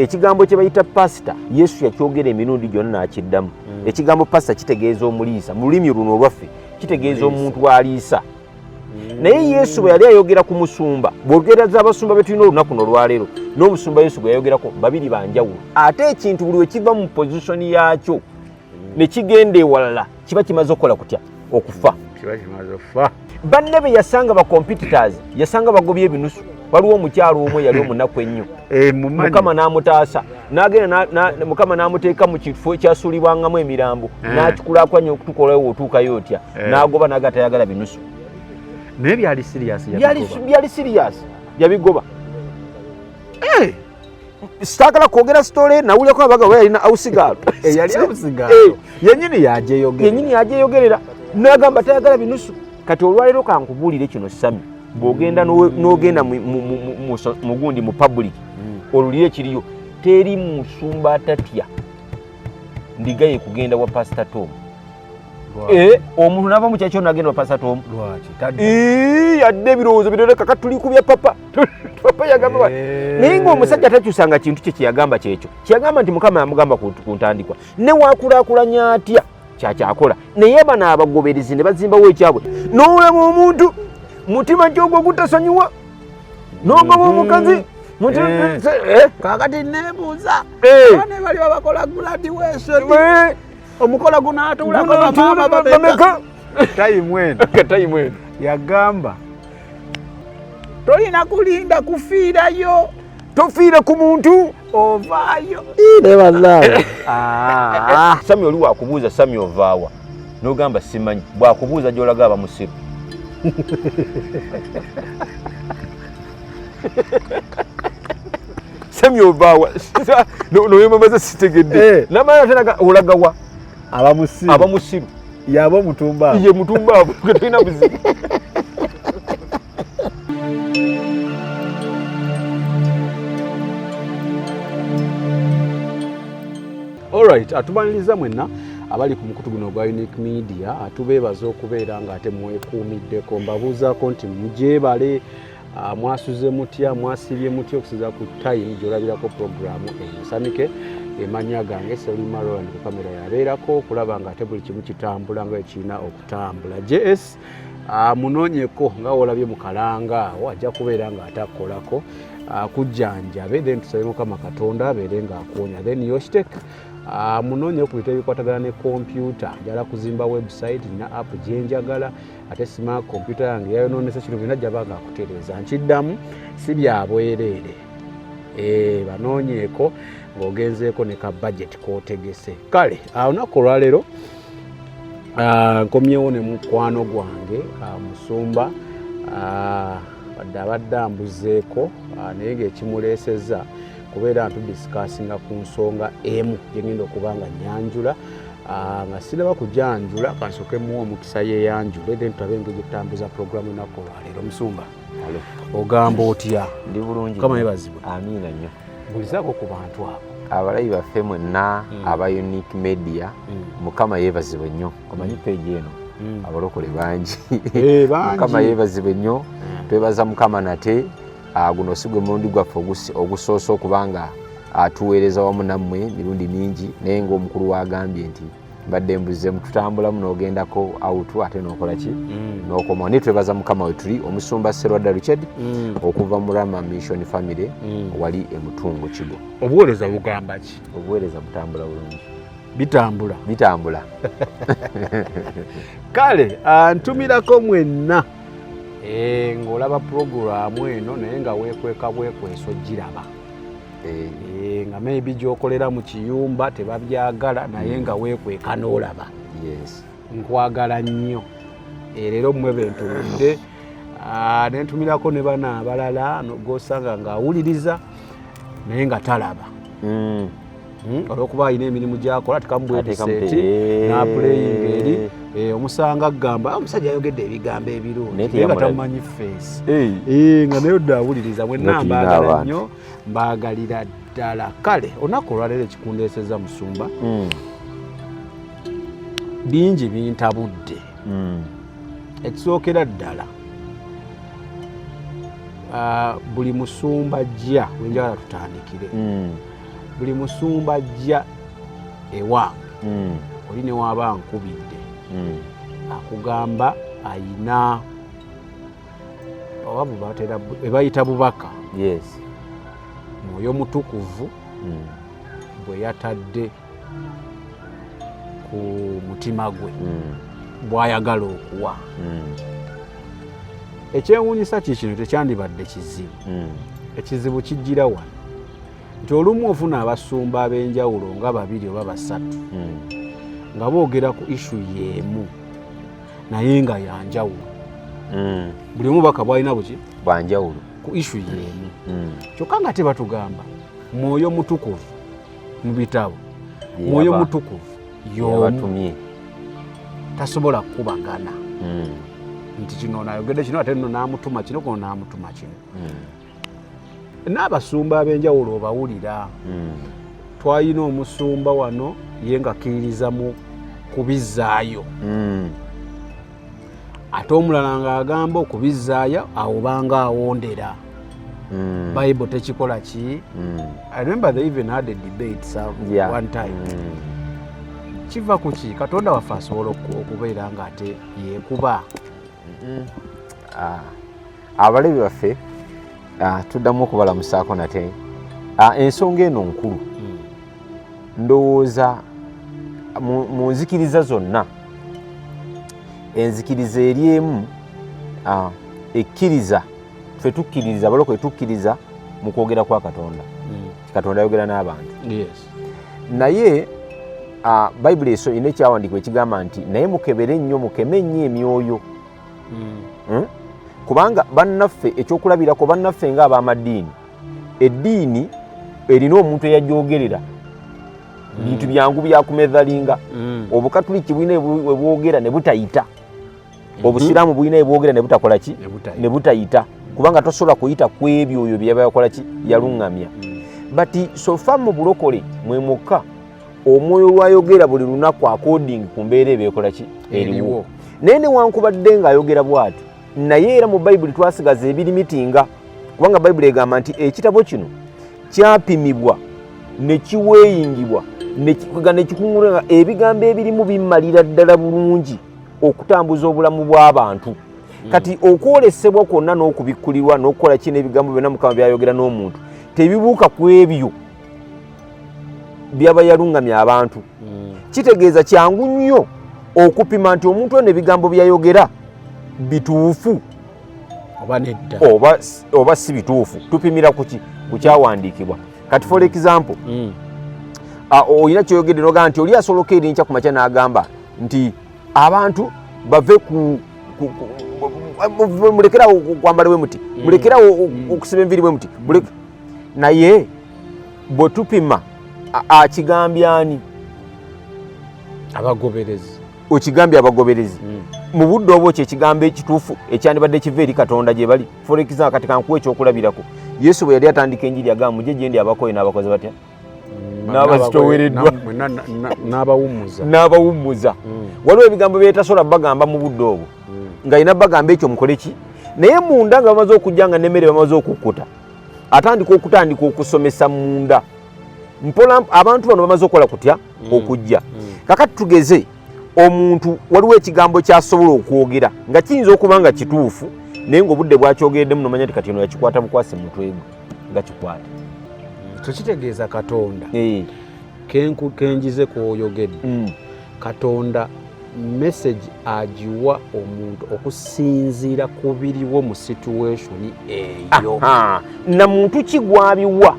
Ekigambo kye bayita pasita, Yesu yakyogera emirundi gyonna n'akiddamu. Ekigambo pasita kitegeeza omuliisa. Mu lulimi luno olwaffe kitegeeza omuntu aliisa. Naye Yesu bwe yali ayogera ku musumba, bw'ogereza abasumba be tulina olunaku nolwaleero n'omusumba Yesu gwe yayogerako, babiri banjawulo. Ate ekintu buli we kiva mu position yaakyo ne kigenda ewalala, kiba kimaze okukola kutya? Okufa. Kiba kimaze okufa. Banne be yasanga ba competitors, yasanga bagobye ebinusu. Waliwo omukyalo omu eyali omunaku ennyo, Mukama n'amutaasa n'agenda, Mukama n'amuteeka mu kifo ekyasuulibwangamu emirambo, n'akikulakulanya okutukolawo otuukayo otya, n'agoba n'aga tayagala binusu. Naye byali serious. Byali serious, yabigoba. Sitaagala kwogera story, nawulyako abaga we yalina house girl. Eyali house girl yenyini yajeyogerera. Yenyini yajeyogerera, n'agamba tayagala binusu. Kati olwaleero kankubuulire kino, Sami, bw'ogenda n'ogenda mugundi mu public, olulire ekiriyo, teri musumba atatya ndiga ye kugenda wa Pastor Tom. Omuntu nava mu kyakyo nagenda wa Pastor Tom, yadde ebirowoozo birere kaka tuli kubya papa, papa yagamba. Naye ng'omusajja takyusanga kintu kye kyeyagamba, kyekyo kyeyagamba nti Mukama yamugamba ku ntandikwa, ne wakulaakulanya atya kyakyakola. Naye bano abagoberezi ne bazimbawo ekyabwe, n'olaba omuntu mutima kyogwo gutasonyiwa, n'ogoba omukazi. Kakati nebuuza, ne bali babakola graduation, omukolo gunaatuulako bamaama bameka? Time eno. Time eno. Yagamba tolina kulinda kufiirayo. Tofiire ku muntu. Ovaayo. Nebazaawe Sami, oli wakubuuza, "Sami, ovaawa?" N'ogamba, "Simanyi." Bwakubuuza gy'olaga, aba musiru. "Sami, ovaawa?" Noyemamaza, "Sitegedde." Namala ate olagawa? Aba musiru. Aba musiru. Yaba omutumbaavu. Ye mutumbaavu, tolina buzibu. Alright, atubaniriza mwenna abali ku mukutu guno ogwa Unique Media. Atubeebaza okubeera nga ate mwekuumiddeko. Mbabuuzaako nti mugyebale, mwasuze mutya, mwasiibye mutya, okusinza ku time gy'olabirako puroguramu eno. Samike emanya gange, Selima Roland ku kamera yabeerako okulaba nga ate buli kimu kitambula nga ekirina okutambula. JS munoonyeko nga wolabye mu kalanga awo, ajja kubeera nga ate akolako kujjanjabe, then tusabe Mukama Katonda abeere ng'akuwonya. Then Yoshtek munoonye ku bintu ebikwatagana ne kompyuta. Njala kuzimba website nina app gyenjagala, ate sima kompyuta yange yayonoonese. Kino byonna jaba nga akutereeza. Nkiddamu, si byabwereere. Banoonyeeko ng'ogenzeeko ne ka budget k'otegese. Kale olunaku olwaleero nkomyewo ne mukwano gwange musumba, badde abadde ambuzeeko, naye ng'ekimuleesezza kubeera ntudiscussinga ku nsonga emu gyengenda okuba nga nyanjula. Nga sinaba kujanjula, kansooke muwa omukisa yeyanjule, then tulabe engeri gyetutambuza puroguramu olunaku olwaleero. Musumba, ogamba otya? Ndi bulungi. Mukama yebazibwe. Amiina nnyo. Mbulizaako ku bantu abo. Abalabi baffe mwenna aba Unique Media, Mukama yeebazibwe nnyo. Omanyi page eno abalokole bangi. Bangi. Mukama yeebazibwe nnyo. Twebaza Mukama nate. Guno si gwe mulundi gwaffe ogusoose okubanga atuweereza wamu nammwe mirundi mingi, naye ng'omukulu wagambye nti mbadde mbuzeemu, tutambulamu n'ogendako out ate n'okola ki n'okomawo. Naye twebaza Mukama we tuli. Omusumba Serwadda Richard okuva mu Rama Mission Family wali emutungo Kigo. Obuweereza bugamba ki? Obuweereza butambula bulungi. Bitambula. Bitambula. Kale ntumirako mwenna ng'olaba puroguraamu eno naye nga weekweka bwekweso giraba, nga maybe gy'okolera mu kiyumba tebabyagala, naye nga weekweka n'olaba. Nkwagala nnyo. Leero mmwe bentumidde, nentumirako ne bana abalala gosanga ng'awuliriza naye nga talaba. Olwokuba alina emirimu gyakola, tekamu bwebiseti n'aplayinga eri, omusanga agamba, "Ah, omusajja ayogedde ebigambo ebirungi," Naye naye nga teyamulabye. tamumanyi face. Nga naye odde awuliriza. Mwenna Nga tulina mbaagala abantu. nnyo, mbaagalira ddala. Kale olunaku olwaleero ekikundeeseza, musumba, bingi bintabudde. Ekisookera ddala, buli musumba jja wenjagala tutandikire. Buli musumba ajja ewange, oli ne waaba nkubidde, akugamba ayina oba bubatera ebayita bubaka Mwoyo Mutukuvu bwe yatadde ku mutima gwe bw'ayagala okuwa. Ekyewuunyisa kikino, tekyandibadde kizibu. Ekizibu kijjira wano nti olumu ofuna abasumba ab'enjawulo nga babiri oba basatu nga boogera ku issue y'emu, naye nga yanjawulo. Buli omu baka bwalina buki? Bwanjawulo. Ku issue y'emu. Kyokka nga tebatugamba Mwoyo Mutukuvu mu bitabo, Mwoyo Mutukuvu y'omu. Yabatumye. Tasobola kukubagana nti kino nayogedde kino, ate nno n'amutuma kino, kono n'amutuma kino. N'abasumba ab'enjawulo obawulira. Twalina omusumba wano ye ng'akkiririza mu kubizzaayo, ate omulala ng'agamba okubizzaayo awo banga awondera. Bible tekikola ki. I remember they even had a debate some one time. Kiva ku ki? Katonda waffe asobola okubeera ng'ate yeekuba? Ah, abalabi baffe, tuddamu okubalamusaako nate. Ensonga eno nkulu. Ndowooza mu nzikiriza zonna, enzikiriza eri emu, ekkiriza, ffe tukkiririza, abalokole tukkiriza mu kwogera kwa Katonda. Katonda ayogera n'abantu. Naye Bayibuli eso erina ekyawandiikibwa ekigamba nti naye mukebere nnyo, mukeme nnyo emyoyo. Kubanga bannaffe, ekyokulabirako, bannaffe ng'ab'amadiini, eddiini erina omuntu eyagyogerera, bintu byangu byakumeasuringa. Obukatuliki bulina webwogera ne butayita, obusiraamu bulina ebwogera ne butakola ki? Ne butayita. Ne butayita, kubanga tosobola kuyita ku ebyo oyo byeyaba yakola ki, yaluŋŋamya. But so far mu bulokole mwe mwokka omwoyo lwayogera buli lunaku according ku mbeera eba ekola ki, eriwo. Eriwo. Naye newankubadde ng'ayogera bw'atyo, naye era mu Bayibuli twasigaza ebirimitinga, kubanga Bayibuli egamba nti ekitabo kino kyapimibwa ne kiweeyingibwa ne kikuŋŋulwa, ebigambo ebirimu bimalira ddala bulungi okutambuza obulamu bw'abantu. Kati okwolesebwa kwonna n'okubikkulirwa n'okukola ki n'ebigambo byonna Mukama byayogera n'omuntu tebibuuka ku ebyo byaba yaluŋŋamya abantu. Kitegeeza kyangu nnyo okupima nti omuntu ono ebigambo byayogera bituufu oba nedda, oba si bituufu. Tupimira kuki? Ku kyawandiikibwa. Kati for example, olina kyoyogedde nogamba nti oli asoloka erinkya ku makya n'agamba nti abantu bave ku mulekerawo okwambala bwe muti, mulekerawo okusiba enviiri bwe muti. Naye bwe tupima, akigambye ani? Abagoberezi. Okigambye abagoberezi. Mu budde obwo kyekigambo ekituufu ekyandibadde kiva eri Katonda gye bali. For example, kati kankuwa ekyokulabirako, Yesu bwe yali atandika enjiri agamba, "Mujje gye ndi abakoye," n'abakozi batya? N'abazitoowereddwa. N'abawummuza. N'abawummuza. Waliwo ebigambo byetasobola bagamba mu budde obwo, nga alina bagamba ekyo mukole ki, naye munda nga bamaze okujja nga nemmere bamaze okukkuta, atandika okutandika okusomesa munda mpola. Abantu bano bamaze okukola kutya? Okujja. Kakati tugeze omuntu waliwo ekigambo kyasobola okwogera nga kiyinza okuba nga kituufu, naye ngaobudde bwakyogereddemu nomanya nti kati ono yakikwata bukwasi mu mutwe gwe nga kikwata. Tekitegeeza Katonda. Kenjize kwoyogedde, Katonda message agiwa omuntu okusinziira ku biriwo mu situation eyo. Aha. Na muntu ki gwabiwa?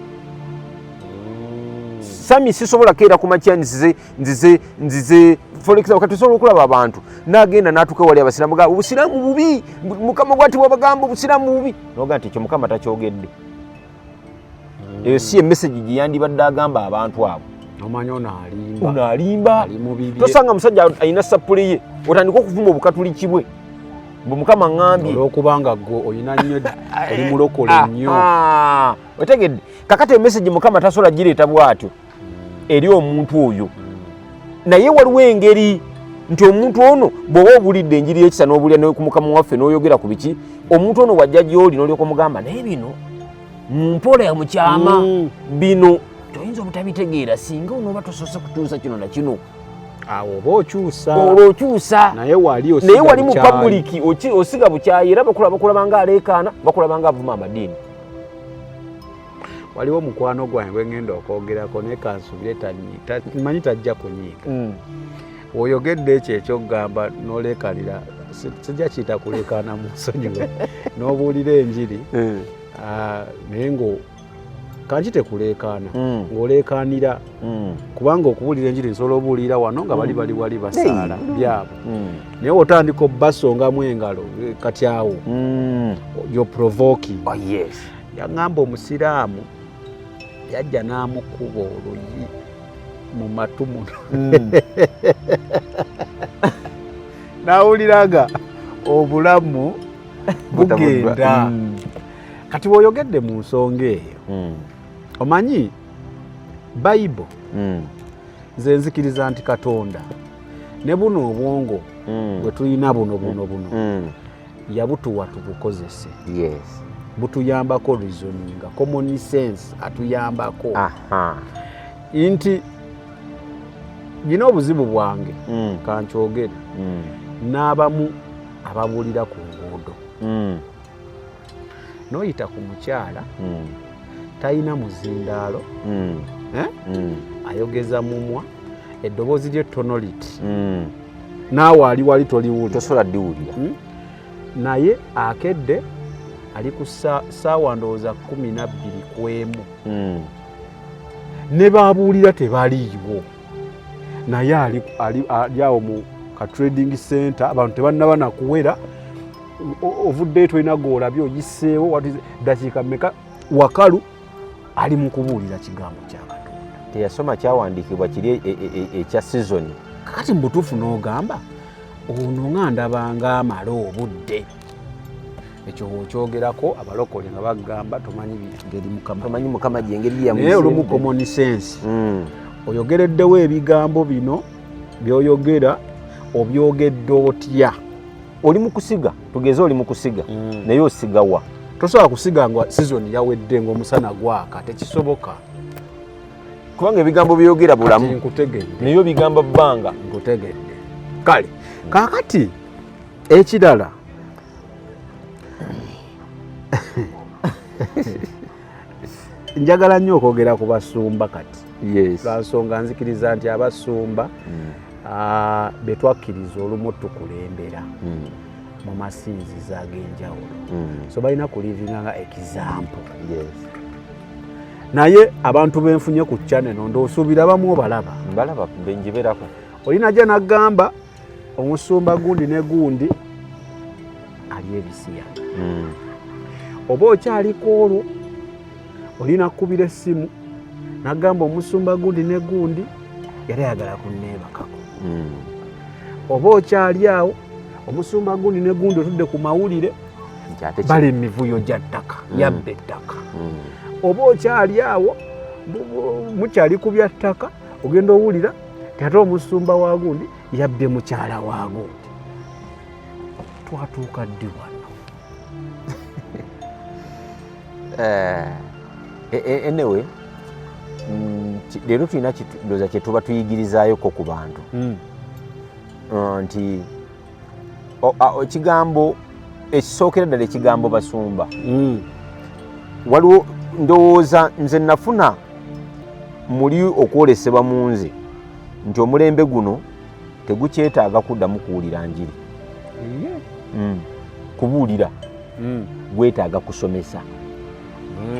Sami, sisobola keera ku makya nzize for example, kati osobola okulaba abantu n'agenda n'atuuka wali abasiraamu ga obusiraamu bubi, Mukama bwati bwabagamba, obusiraamu bubi, noga nti ekyo Mukama takyogedde. Eyo si emessage gye yandibadde agamba abantu abo. Omanya ono alimba. Ono alimba. Ali mu bibye. Tosanga musajja alina sapule ye otandika okuvuma obukatuliki bwe bwe Mukama ŋŋambye. Olwokubanga gwe olina nnyo, oli mulokole nnyo. Ah, otegedde? Kakati emessage Mukama tasobola gireeta bw'atyo eri omuntu oyo, naye waliwo engeri nti omuntu ono bw'oba obulidde enjiri y'ekisa n'obulya ku Mukama waffe n'oyogera ku biki, omuntu ono wajja gy'oli n'olyoka omugamba, naye bino mu mpola ya mukyama, bino Toyinza obutabitegeera singa onooba tosoose kukyusa kino na kino. Awo oba okyusa. Olwo okyusa. Naye wali naye wali mu public osiga bukyayi, era bakulaba nga aleekaana, bakulaba nga avuma amadiini. Waliwo mukwano gwange gwe ngenda okwogerako, naye kansubire manyi tajja kunyiiga. Oyogedde ekyo ekyokugamba n'oleekanira, sijja kiyita kuleekaana, mu nsonyiwe, n'obuulira enjiri, naye ngo kanki tekuleekaana, ng'oleekaanira, kubanga okubuulira enjiri nsobola obuulira wano nga bali bali wali basaala byabwe, naye otandika obbasongamu engalo, kati awo yo provoking. Oh, yes. Yaŋŋamba omusiraamu yajja n'amukuba oluyi mu matu muno, n'awulira nga obulamu bugenda. Kati bw'oyogedde mu nsonga eyo, omanyi Bayibo, nze nzikiriza nti Katonda ne buno obwongo bwe tulina buno buno buno yabutuwa tubukozese. Butuyambako reasoninga, common sense atuyambako. Nti nina obuzibu bwange, kankyogere, n'abamu ababuulira ku nguudo, n'oyita ku mukyala talina muzindaalo, eh? Ayogeza mumwa, eddoboozi lye ttono liti, naawe ali wali toliwulira. Tosobola ddiwulira. Naye akedde ali ku ssaawa ndowooza 12 ku emu, ne babuulira tebaliiwo, naye ali awo mu ka trading center, abantu tebannaba nakuwera. Ovuddeyo tolina gw'olabye, oyiseewo dakiika mmeka, wakalu ali mu kubuulira kigambo kya Katonda. Teyasoma kyawandiikibwa kiri ekya season. Kakati mu butuufu n'ogamba ono nga ndabanga amala obudde. Ekyo bw'okyogerako abalokole nga bagamba tomanyi ngeri Mukama Tomanyi Mukama gyengeri. Naye olumu common sense, oyogereddewo ebigambo bino by'oyogera, obyogedde otya? Oli mu kusiga, tugeze oli mu kusiga, naye osigawa? Tosobola kusiga nga season yawedde, ng'omusana gwaka, tekisoboka. Kubanga ebigambo byogera Kati bulamu, nkutegedde. Naye obigamba bbanga. Nkutegedde. Kale kaakati ekirala, njagala nnyo okwogera ku basumba kati, lwansonga nzikiriza nti abasumba be twakkiriza olumu tukulembera mu masinzizo ag'enjawulo, so balina kulivinga nga example. Naye abantu benfunye ku channel, ndoosuubira bamu obalaba. Mbalaba, benjiberako. Olina jja nagamba omusumba gundi ne gundi ali ebisiyaga, oba okyaliko olwo olina kkubira essimu nagamba omusumba gundi ne gundi yali ayagala kunneebakako, oba okyali awo omusumba gundi ne gundi otudde ku mawulire Nti ate bali emivuyo gya ttaka, yabba ettaka, oba okyali awo mukyali ku bya ttaka, ogenda owulira ti ate omusumba wa gundi yabbye mukyala wa gundi. Twatuuka ddi wano? Anyway, leero tulina ndowooza kye tuba tuyigirizaayoko ku bantu, nti ekigambo ekisookera ddala, ekigambo basumba, waliwo ndowooza nze nafuna muli okwolesebwa mu nze nti omulembe guno tegukyetaaga kuddamu kuwulira njiri. Kubuulira, gwetaaga kusomesa.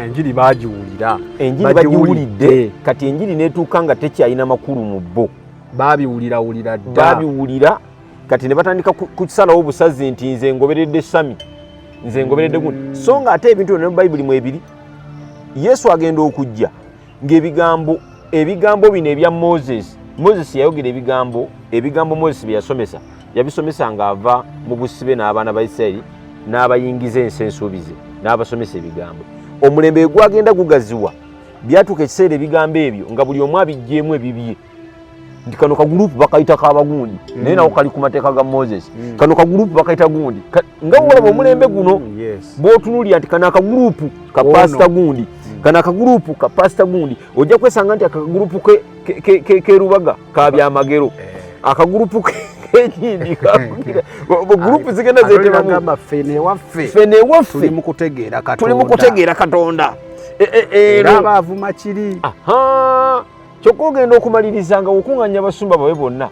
Enjiri bagiwulira. Enjiri bagiwulidde. Kati enjiri netuuka nga tekyalina makulu mu bo. Babiwulirawulira dda. Babiwulira, kati ne batandika kusalawo busazi nti nze ngoberedde Sami, nze ngoberedde gundi, so nga ate ebintu byonna mu Bayibuli mwebiri. Yesu agenda okujja ng'ebigambo ebigambo bino ebya Moses, Moses yayogera ebigambo, ebigambo Moses bye yasomesa, yabisomesa ng'ava mu busibe n'abaana ba Isirayiri n'abayingiza ensi ensuubize, n'abasomesa ebigambo. Omulembe gwagenda gugaziwa, byatuuka ekiseera ebigambo ebyo nga buli omu abiggyemu ebibye, nti kano kagurupu bakayita kabagundi, naye nako kali ku mateeka ga Moses, kano kagurupu bakayita gundi. Nga wolaba omulembe guno, bw'otunuulira nti kano akagurupu ka Ono. pasita gundi. Kano akagurupu ka pasita gundi, ojja kwesanga nti akagurupu kerubaga ka byamagero, akagurupu kekindi kakugira gurupu zigenda zetebamu. Ffe newaffe Ffe newaffe tuli mu kutegeera Katonda. Tuli mu kutegeera Katonda. Era abaavuma kiri. Aha, kyokka ogenda okumaliriza nga okuŋŋanya abasumba bawe bonna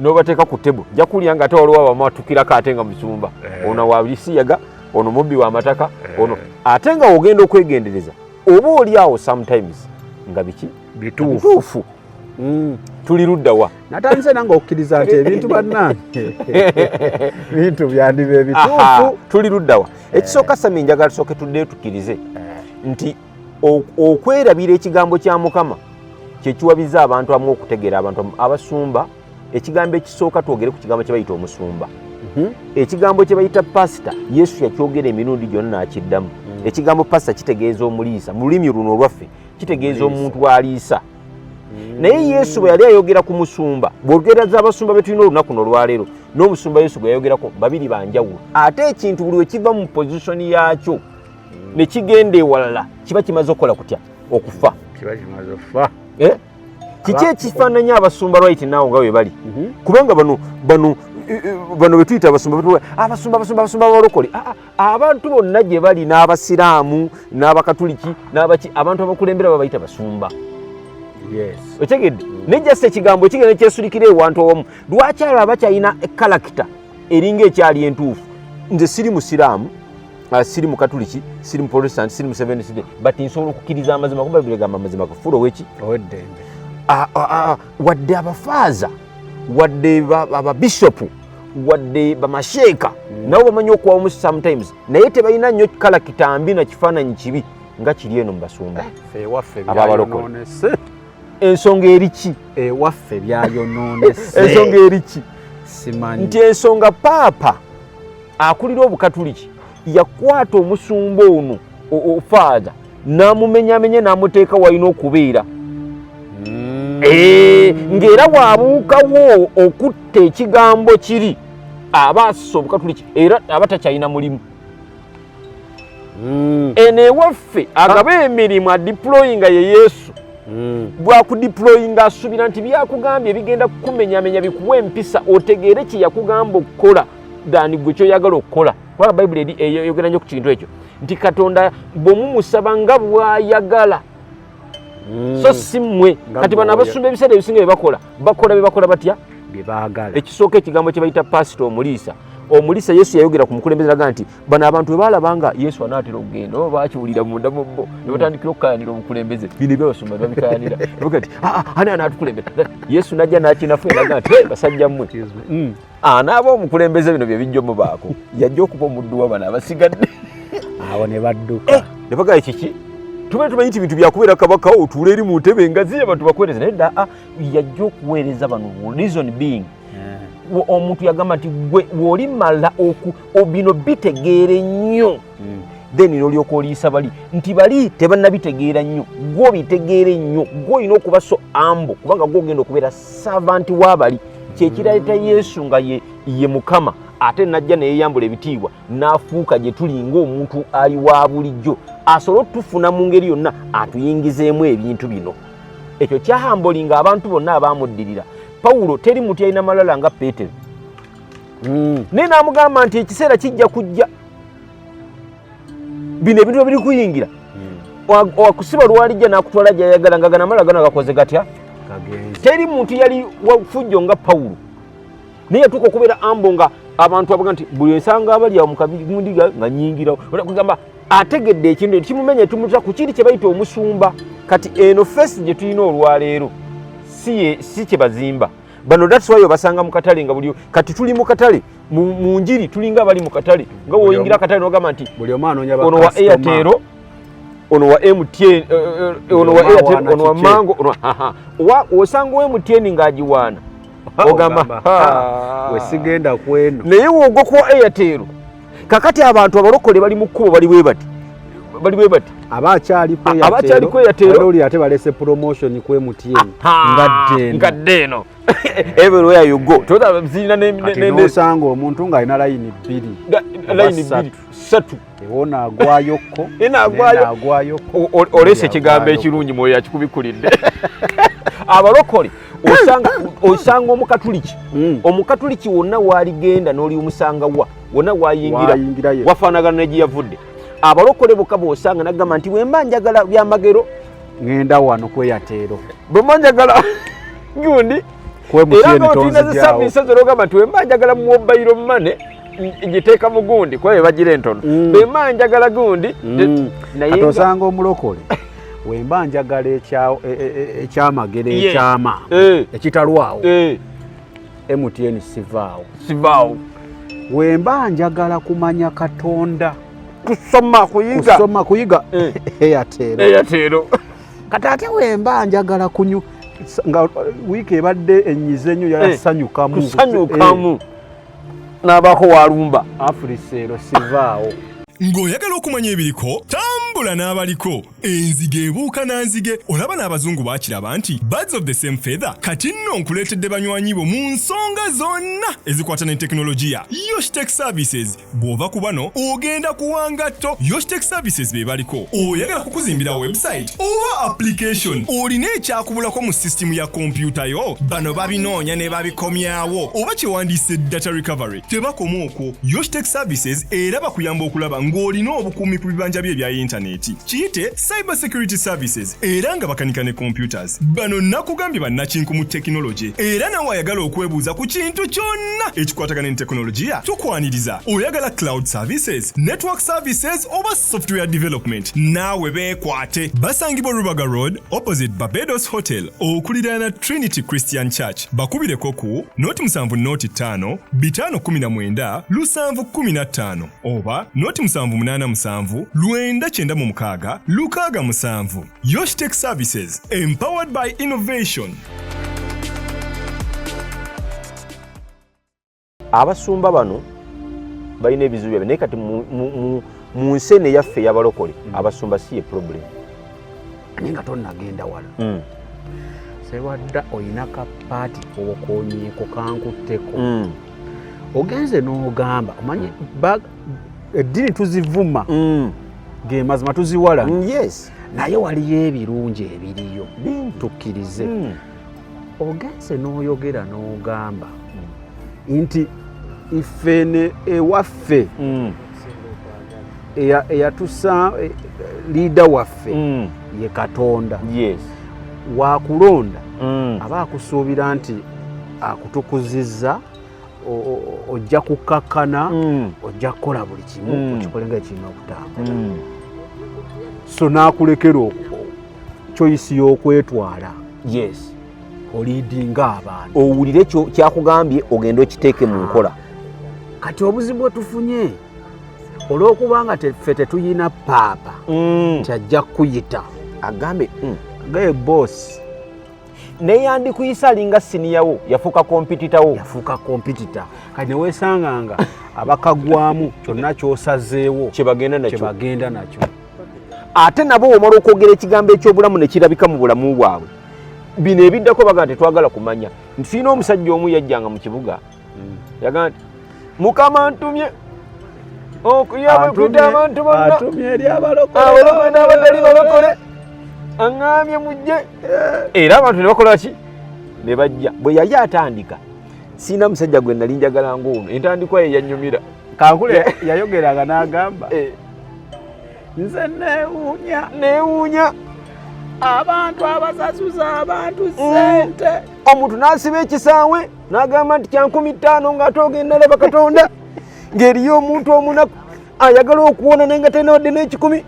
n'obateeka ku table, nja kulya nga ate waliwo abamatukirako ate nga musumba ono wa bisiyaga, ono mubbi w'amataka, ono ate nga ogenda okwegendereza oba oli awo sometimes nga biki? Bituufu. Bituufu. Tuli ludda wa? Natandise nange okukkiriza nti ebintu, bannange, bintu byandiba Aha, ebituufu. Tuli ludda wa? Ekisooka, Sami, njagala tusooke tuddeyo tukkirize nti okwerabira ekigambo kya Mukama kyekiwabiza abantu amu okutegeera abantu amu. Abasumba, ekigambo ekisooka, twogere ku kigambo kye bayita omusumba. Ekigambo kye bayita pasita, Yesu yakyogera emirundi gyonna n'akiddamu. Ekigambo pasita kitegeeza omuliisa. Mu lulimi luno olwaffe kitegeeza Omuliisa. omuntu aliisa. Naye Yesu bwe yali ayogera ku musumba, bw'ogereza abasumba be tulina olunaku nolwaleero n'omusumba Yesu gwe yayogerako, babiri banjawulo. Ate ekintu buli we kiva mu position yaakyo ne kigenda ewalala, kiba kimaze okukola kutya? Okufa. Kiba kimaze okufa. Eh? Kiki ekifaananya abasumba right now nga bwe bali? Kubanga bano bwe tuyita abasumba, abasumba, abasumba, abasumba abalokole. Ah, ah, abantu bonna gye bali, n'abasiraamu n'abakatuliki n'abaki, abantu abakulembera babayita basumba. Otegedde? Naye just ekigambo kigenda kyesulikira ewantu awamu. Lwaki abo abakyalina character eringa ekyali entuufu? Nze siri musiraamu, siri mukatuliki, siri muprotestant, siri mu Seventh Day, but nsobola okukkiriza amazima, kuba Bayibuli egamba amazima gafuula oweki? Oweddembe. Wadde abafaaza, wadde ababishopu, wadde bamasheeka, nabo bamanyi okuwamu sometimes, naye tebalina nnyo character mbi na kifaananyi kibi nga kiri eno mu basumba. Ffe ewaffe Aba abalokole. byayonoonese. Ensonga eri ki? Ewaffe byayonoonese. Ensonga eri ki? Simanyi. Nti ensonga, paapa akulira obukatuliki yakwata omusumba ono, ofaaza, n'amumenyamenya n'amuteeka walina okubeera. Ng'era bw'abuukawo okutta ekigambo kiri, aba assa obukatuliki era aba takyalina mulimu. Eno ewaffe agaba emirimu, adeployinga ye Yesu. Bwakudeployinga, asuubira nti byakugambye bigenda kukumenyamenya, bikuwa empisa, otegeere kye yakugamba okukola than gwe kyoyagala okukola, kubanga Bayibuli eyogera nnyo ku kintu ekyo nti Katonda bwemumusaba nga bw'ayagala, so si mmwe. Nga Kati bano bw'oya. abasumba ebiseera ebisinga bye bakola, bakola bye bakola batya? Bye baagala. Ekisooka, ekigambo kye bayita pasita, omuliisa. Omuliisa, Yesu yayogera ku mukulembeze, aga nti bano abantu bwe baalaba nga Yesu anaatera okugenda, oba bakiwulira munda mu bo, ne batandikira okukayanira obukulembeze. Bino ebyabasumba ne babikayanira, baga nti, "Ah, ah, ani anaatukulembera?" Yesu najja n'akinafu naga nti, "Hey, basajja mmwe, Excuse me. anaaba omukulembeze, bino bye bijja omubaako. Yajja okuba omuddu wa bano abasigadde." Awo ne badduka. Ne bagala kiki? Tubeere tumanyi nti bintu byakubeera kabaka, otuule eri mu ntebe engazi, abantu bakuweereza. Naye dda, ah, yajja okuweereza bano. Reason being, omuntu yagamba nti gwe bw'olimala bino bitegeere nnyo, then n'olyoka oliisa bali, nti bali tebannabitegeera nnyo, gwe obitegeere nnyo, gwe olina okuba so humble, kubanga gwe ogenda okubeera servant w'abali. Kyekiraleeta Yesu nga ye Mukama, ate najja neyeyambula ebitiibwa n'afuuka gye tuli ng'omuntu ali wa bulijjo, asobole otufuna mu ngeri yonna, atuyingizeemu ebintu bino. Ekyo kyahumblinga abantu bonna abamuddirira. Pawulo, teri muntu yalina malala nga Peetero, naye n'amugamba nti ekiseera kijja kujja, bino ebintu biri kuyingira, wakusiba lwalijja n'akutwala gyayagala, nga gana amalala gano gakoze gatya? Kagenzi. Teri muntu yali wafujjo nga Pawulo, naye yatuuka okubeera humble, nga abantu abaga nti buli ensanga abali awo mukagundi nga nyingirawo, kugamba ategedde ekintu ekimumenya, tumuta ku kiri kye bayita omusumba. Kati eno face gye tulina olwaleero si kye bazimba bano. That's why obasanga mu katale nga buli kati tuli mu katale, mu njiri tulinga abali mu katale, nga woyingira akatale nogamba nti Buli omu anoonya ono wa bakasitoma. Airtel, ono wa MTN, ono wa omu Airtel, awaana ono wa kike. Mango, ono osanga wa MTN ng'agiwaana, ogamba, Ogamba, "Ha." We sigenda kweno. Naye wogwa ku Airtel, kakati abantu abalokole bali mu kkubo, bali bwe bati, bali bwe bati. Aba akyali ku Aba akyali ku Airtel. Ate oli ate balese promotion ku MTN ngadde eno. Ngadde eno, everywhere you go, tota zirina Kati n'osanga omuntu ng'alina layini bbiri. layini bbiri ssatu. Ewona agwayokko. Agwayokko. Olese ekigambo ekirungi, mwoyo yakikubikulidde. Abalokole osanga omukatuliki, omukatuliki wonna waligenda n'oli omusanga wa wonna wayingira wafaanagana ne gye yavudde. Abalokole bokka bw'osanga nagamba nti bwemba njagala byamagero ŋŋenda wano kweyateero, bwemba njagala gundi, era nga tulina zi service ezo n'ogamba nti bwemba njagala mobile money giteeka mu gundi kuba bebagira entono, bwemba njagala gundi. Naye osanga omulokole, wemba njagala ekyamagero ekyama ekitalwawo, MTN sivaawo. Sivaawo. Wemba njagala kumanya Katonda, kusoma kuyiga, kusoma kuyiga, Airtel. Airtel. Kati ate wemba njagala kunyu nga wiiki ebadde enyize ennyo, yasanyukamu. Kusanyukamu n'abaako walumba. Africell sivaawo. Ng'oyagala okumanya ebiriko, tambula n'abaliko. Enzige ebuuka na nzige. Olaba n'abazungu baakiraba nti birds of the same feather. Kati nno nkuleetedde banywanyi bo mu nsonga zonna ezikwata ne tekinologiya, Yoshtech Services. Bw'ova ku bano ogenda kuwangatto. Yoshtech Services be baliko. Oyagala kukuzimbira website oba application? Olina ekyakubulako mu sisitimu ya kompyuta yo? Bano babinoonya ne babikomyawo, oba kyewandiise data recovery. Tebakoma okwo, Yoshtech Services era bakuyamba okulaba ng'olina obukuumi ku bibanja bye ebya yintaneti, kiyite cyber security services, era nga bakanika ne computers. Bano nakugambye bannakinku mu tekinologi, era nawe ayagala okwebuuza ku kintu kyonna ekikwatagana ne tekinologiya, tukwaniriza. Oyagala cloud services, network services oba software development, naawe beekwate. Basangibwa Rubaga Road, opposite Barbados Hotel, okuliraana Trinity Christian Church. Bakubireko ku 0 7 0 5 519 715 oba 0787 996 67. Yoshtech Services, empowered by innovation. Abasumba bano balina ebizibu byabwe, naye kati mu nsi eno eyaffe ey'abalokole, abasumba si ye problem. Naye nga tonnagenda wala, Serwadda, olina ka part okonyeeko kankutteko. Ogenze n'ogamba, omanyi eddiini tuzivuma, ge mazima tuziwala, naye waliyo ebirungi ebiriyo, Bingi. Tukkirize. Ogenze n'oyogera n'ogamba nti ifene ewaffe eyatusa leader waffe ye Katonda. Wakulonda, aba akusuubira nti akutukuzizza, ojja kukkakkana, ojja kukola buli kimu, okikole nga ekirina okutambula. So n'akulekera choice y'okwetwala oleadinga abantu. Owulire kyakugambye, ogende okiteeke mu nkola. Kati obuzibu bwe tufunye, olw'okubanga ffe tetuyina paapa nti ajja kuyita agambe gaye boss. Naye yandikuyisa alinga senior wo, yafuuka competitor wo. Yafuuka competitor. Kati neweesanga nga abakagwamu kyonna kyosazeewo kyebagenda nakyo. Kyebagenda nakyo. Ate nabo omala okwogera ekigambo ekyobulamu ne kirabika mu bulamu bwabwe, bino ebiddako bagamba tetwagala kumanya. Nti sirina omusajja omu yajjanga mu kibuga, yagamba nti Mukama ntumye okuyita abantu bonna, atumye eri abalokole, abalokole n'abatali balokole, aŋŋambye mujje. Era abantu ne bakola ki? Ne bajja. Bwe yali atandika, siina musajja gwe nali njagala ng'ono, entandikwa ye yannyumira. Kankule yayogeranga n'agamba, nze neewuunya, neewuunya abantu abasasuza abantu sente. Omuntu n'asiba ekisaawe n'agamba nti kya 5000, ng'ate ogenda laba Katonda, ng'eriyo omuntu omunaku ayagala okuwona naye nga talina wadde n'ekikumi.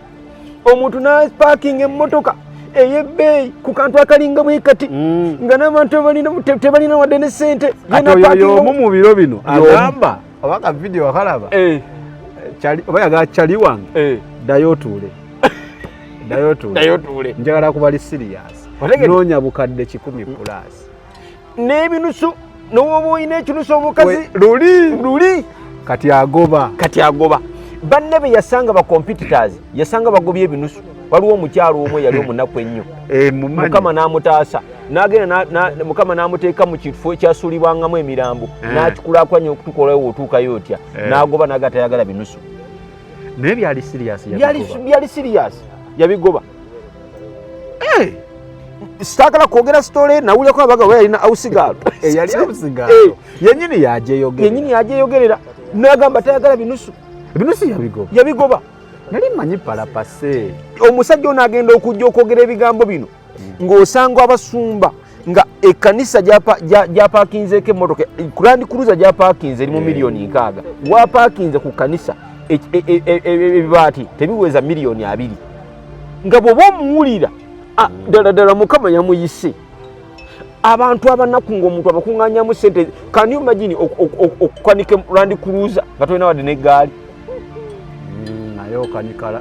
Omuntu n'apaakinga emmotoka ey'ebbeeyi ku kantu akalinga bwe kati, nga n'abantu tebalina wadde ne ssente. Kati oyo y'omu mu biro bino Y'omu. agamba, oba ka vidiyo wakalaba, oba yagala kyali wange, ddayo otuule, ddayo otuule. Ddayo otuule. Njagala kubali serious. Otegedde? Noonya bukadde 100 plus. N'ebinusu, n'owoba olina ekinusu omukazi luli luli. Kati agoba. Kati agoba. Banne be yasanga ba competitors, yasanga bagobye ebinusu. Waliwo omukyalo omwe yali omunaku ennyo, Mukama n'amutaasa n'agenda, Mukama n'amuteeka mu kifo ekyasuulibwangamu emirambo, n'akikulakulanya okutukolayo otuukayo otya, n'agoba n'aga tayagala binusu. Naye byali serious. Byali serious, yabigoba. Saagala kwogera story, nawulyako abaga we yalina house girl. Eyali house girl yennyini yajeyogerera. Yennyini yajeyogerera, n'agamba tayagala binusu. Ebinusu yabigoba. Yabigoba. Nali manyi palapase. Omusajja ono agenda okujja okwogera ebigambo bino, ng'osanga abasumba nga ekkanisa gyapaakinzeeko emmotoka Land Cruiser gyapaakinze eri mu 60 million, wapaakinze ku kkanisa ebibaati tebiweza 20 million, nga bw'oba omuwulira, ddala ddala Mukama yamuyise. Abantu abanaku ng'omuntu abakuŋŋaanyamu sente. Can you imagine okukanika Land Cruiser nga tolina wadde n'eggaali? Naye okanikala.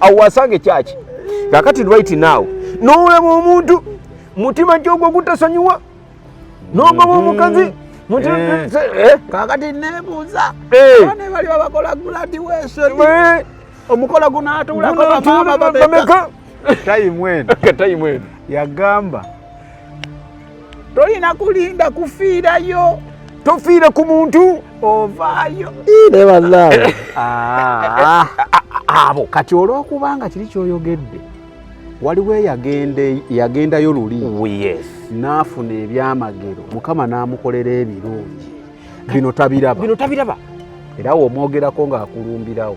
Awo wasanga ekyaki kakati right now n'olaba omuntu mutima gyogwo gutasonyiwa, n'ogoba omukazi. Kakati nebuuza, ne bali babakola graduation, omukolo gunaatuulako bamaama bameka? Time eno. Time eno. Yagamba tolina kulinda kufiirayo. Tofiire ku muntu. Ovaayo. Ne abo kati olwokubanga kiri kyoyogedde, waliwo eyagendayo luli n'afuna ebyamagero, Mukama n'amukolera ebirungi, bino tabiraba. Bino tabiraba. Era womwogerako ng'akulumbirawo.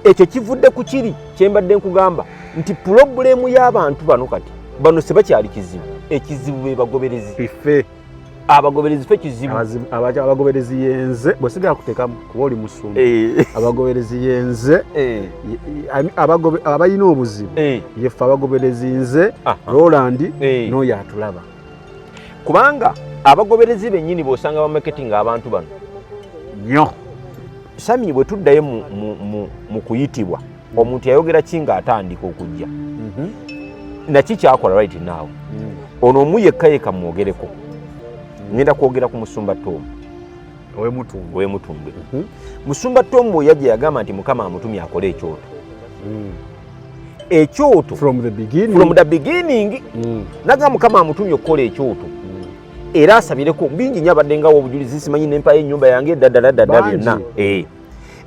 Ekyo kivudde ku kiri kyembadde nkugamba nti problem y'abantu bano kati bano sebakyali kizibu, ekizibu be bagoberezi. Ife. Abagoberezi fe kizibu. Abagoberezi yenze bwesigala kuteekamu kuba oli musumba. Abagoberezi yenze, abalina obuzibu yeffe abagoberezi, nze, Roland, n'oyo atulaba. Kubanga abagoberezi bennyini b'osanga bamarketing abantu bano nnyo. Sami, bwe tuddayo mu kuyitibwa, omuntu yayogera ki ng'atandika okujja naki kyakola right now? Ono omu yekka yekka mwogereko, ngenda kwogera ku musumba Tom. Owemutumba. Owemutumbwe. Musumba Tom bwe yajja yagamba nti Mukama amutumye akole ekyoto, ekyoto. From the beginning. From the beginning. Nagamba Mukama amutumye okukola ekyoto era asabireko bingi nnyo, abadde ngawo obujulizi, simanyi nempayo ennyumba yange ddadala ddada byonna.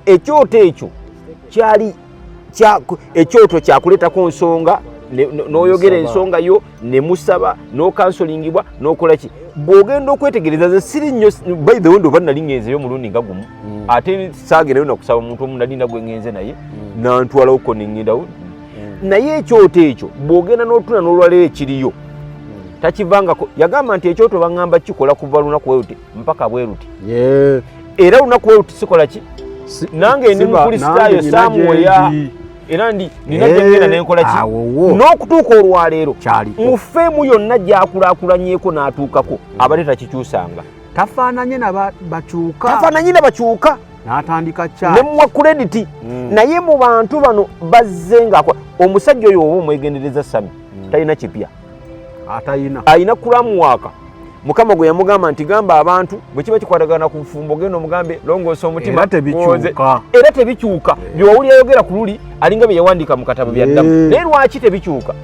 Ekyoto ekyo kyali ekyoto kyakuleetako nsonga, n'oyogera ensonga yo ne musaba n'ocounselingibwa n'okola ki. Bw'ogenda okwetegereza, ze siri nnyo. By the way, ndoba nali ngenzeyo omulundi nga gumu, ate saagendayo nakusaba omuntu omu, nali nagwe ngenze naye nantwalawoko neŋŋendawo. Naye ekyoto ekyo bw'ogenda n'otuna n'olwaleero ekiriyo takivangako. Yagamba nti ekyoto baŋŋamba kikola kuva lunaku bwe luti mpaka bwe luti, era lunaku bwe luti sikola ki. Nange ndi mukristaayo samuweya, era ndi nina gyengenda nenkola ki n'okutuuka olwaleero mu fame yonna gyakulaakulanyeko n'atuukako, abadde takikyusanga. Tafaananye nabakyuka. Tafaananye nabakyuka. N'atandika. Nemuwa credit. Naye mu bantu bano bazze nga omusajja oyo oba omwegendereza, Sami, talina kipya. Atayina. Alina kulamuwaaka Mukama gwe yamugamba nti gamba abantu bwe kiba kikwatagana ku bufumbo, genda omugambe longoosa omutima. Era tebikyuka. Tebikyuka. Byewawulira yogera ku luli alinga bye yawandiika mu katabo byaddamu. Naye lwaki tebikyuka?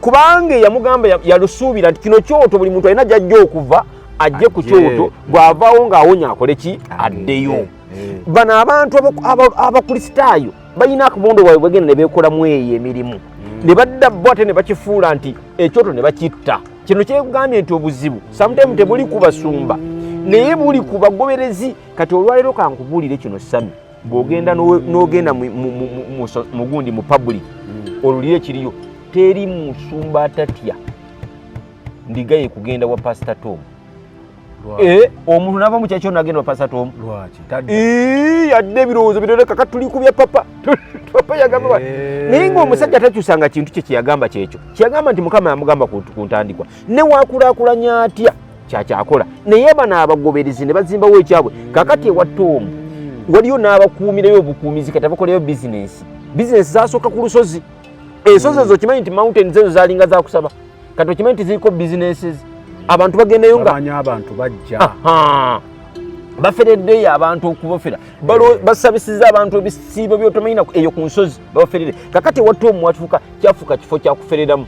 Kubanga yamugamba yalusuubira nti kino kyoto, buli muntu alina gyajja okuva ajje ku kyoto, bw'avaawo ng'awonya akole ki, addeyo. Bano abantu abakristaayo balina akabondo bwabwe bwegenda ne beekolamu eyo emirimu ne badda bo ate ne bakifuula nti ekyoto ne bakitta. Kino kyekugambye nti obuzibu sometime tebuli ku basumba, naye buli ku bagoberezi. Kati olwaleero kankubuulire kino, Sami, bw'ogenda n'ogenda mugundi mu public olulire ekiriyo, teri musumba atatya ndiga ye kugenda wa Pasita Tom. Omuntu nava mu kyakyo nagenda wa Pasita Tom, yadde ebirowoozo birere kaka tuli kubya papa, papa yagamba. Naye ngaomusajja takyusanga kintu kye kyeyagamba, kyekyo kyeyagamba nti Mukama yamugamba ku ntandikwa, ne wakulaakulanya atya kyakyakola. Naye bano abagoberezi ne bazimbawo ekyabwe. Kakati ewa Tomu waliyo n'abakuumirayo obukuumizi, kati abakoleyo bizinensi. Bizinensi zasooka ku lusozi, ensozi ezo okimanyi nti mountains ezo zalinga zakusaba, kati okimanyi nti ziriko businesses, abantu bagendayo nga abantu bajja. Bafereddeyo abantu okubafera, basabisiza abantu ebisiibo byotomanyi eyo ku nsozi babaferere. Kakati ewa Tomu watuuka kyafuuka kifo kyakufereramu.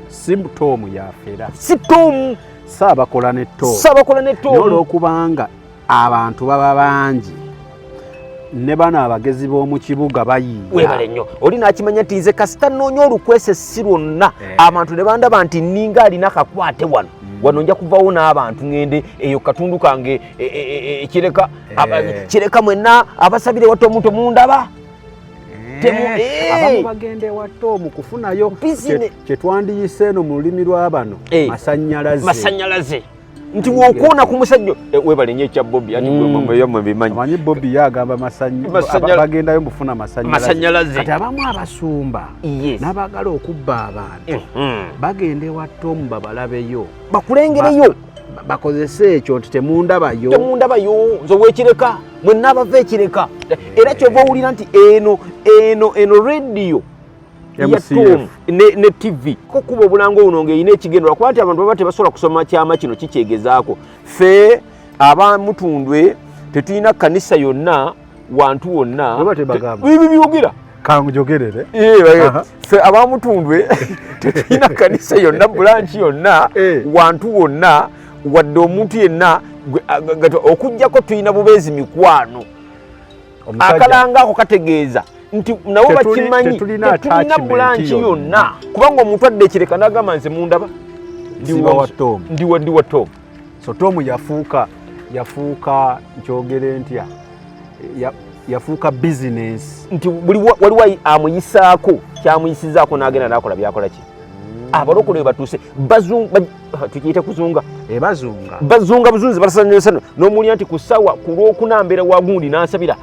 Si Tomu yafera. Si Tomu. Saabakola ne Tomu. Saabakola ne Tomu. Olwokubanga abantu baba bangi ne bano abagezi b'omu kibuga bayiiya. Webale nnyo. Oli n'akimanya nti nze kasita nnoonya olukwese si lwonna, abantu ne bandaba nti nninga alina kakwate wano, wano nja kuvawo n'abantu ŋŋende eyo katundu kange Kireka, Kireka mwenna abasabire wa Tomu temundaba. Abamu bagenda ewa Tomu kufunayo kye twandiyise eno mu lulimi lwa bano masannyalaze. Masannyalaze. Nti wokoona ku musajja webale nnyo ekya Bobi ati mwe bimanyi. Amanyi Bobi ye agamba bagendayo mufuna masannyalaze. Kati abamu abasumba n'abaagala okubba abantu bagenda ewa Tomu babalabeyo. Bakulengereyo. Bakozese ekyo nti temundabayo. Temundabayo nze ow'Ekireka mwenna abava Ekireka. Era kyova owulira nti eno eno eno radio MCF ne TV ko kuba obulango buno ng'erina ekigendera kuba nti abantu baba tebasobola kusoma kyama kino kikyegezaako. Ffe abamutundwe tetulina kkanisa yonna wantu wonna. Ebyo byogera. Kanjogerere. Ffe abamutundwe tetulina kkanisa yonna bulanki yonna wantu wonna wadde omuntu yenna okuggyako tulina bubeezi mikwano. Akalanga ako kategeeza nti nabo bakimanyi tetulina bulanki yonna kubanga omuntu adda Ekireka n'agamba nze mundaba ndi wa Tomu. So Tomu yafuuka nkyogere ntya, yafuuka bizinensi nti buli waliwo amuyisaako kyamuyisizaako n'agenda n'akola byakola ki. Abalokole batuuse tukiyite kuzunga. Bazunga buzunzi balasanyosano n'omuwulira nti ku ssaawa ku lwokuna mbeera wa gundi n'ansabira